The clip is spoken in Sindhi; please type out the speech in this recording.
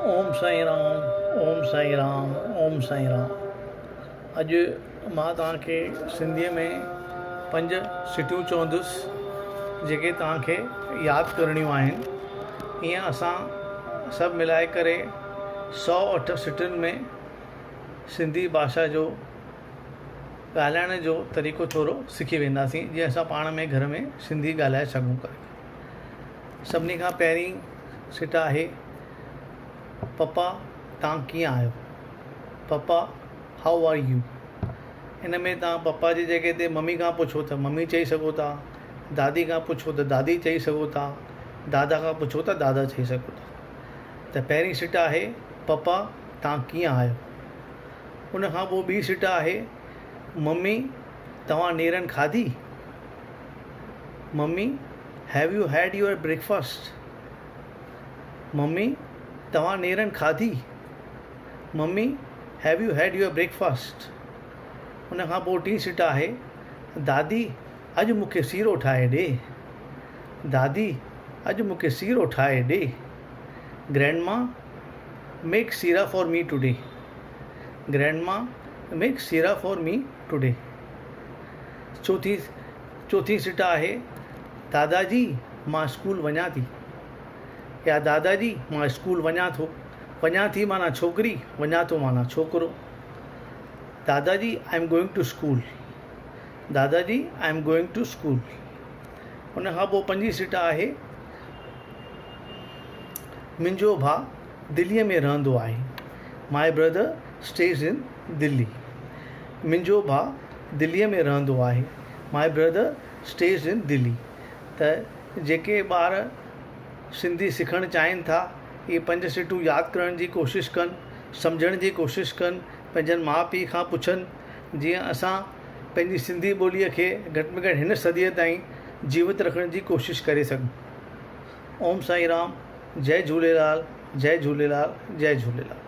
اوم سائين رام اوم سائين رام اوم سائين رام اڄ مان توهان کي سنڌيء ۾ پنج سٽون چوندس جيڪي توهان کي ياد ڪرڻيون آهن ائين اسان سڀ ملائي ڪري 108 سٽن ۾ سنڌي ڀاشا جو ڳالهائڻ جو طريقو ٿورو سکي وينداسين جيئن اسان پاڻ ۾ گهر ۾ سنڌي ڳالهائي سگهون ڪري سڀني کان پهرين سٽ آهي پپا توهان ڪيئن آهيو پپا how are you ان ۾ توهان پپا جي جڳهه تي ممي کان پڇو ته ممي چئي سگهو ٿا دادي کان پڇو ته دادي چئي سگهو ٿا دادا کان پڇو ته دادا چئي سگهو ٿا ته پهرين سٽ آهي پپا توهان ڪيئن آهيو ان کان پوء ٻي سٽ آهي ممي توهان نيرن کاڌي mummy have you had your breakfast mummy توهان نيرن کاڌي mummy have you had your breakfast ان کان پوء ٽين سٽ آهي دادي اڄ مون کي سيرو ٺاهي ڏي دادي اڄ مون کي سيرو ٺاهي ڏي grandma make seera for me today grandma make seera for me today چوٿين چوٿين سٽ آهي دادا جي مان اسڪول وڃان ٿي يا دادا جي مان اسڪول وڃان ٿو وڃان ٿي معنيٰ ڇوڪري وڃان ٿو معنيٰ ڇوڪرو دادا جي I am going to school Dada ji I am going to school ان کان پوء پنجين سٽ آهي منهنجو ڀاء دليء ۾ رهندو آهي my brother stays in Delhi منهنجو ڀاء دليء ۾ رهندو آهي my brother stays in Delhi ته جيڪي ٻار سنڌي سکڻ چاهين ٿا اهي پنج سٽون ياد ڪرڻ جي ڪوشش ڪن سمجهڻ جي ڪوشش ڪن پنهنجن ماء پيء کان پڇن جيئن اسان پنهنجي سنڌي ٻوليء کي گهٽ ۾ گهٽ هن صديء تائين جيوت رکڻ جي ڪوشش ڪري سگهون. اوم سائين رام جئي جهوليلال جئي جهوليلال جئي جهوليلال.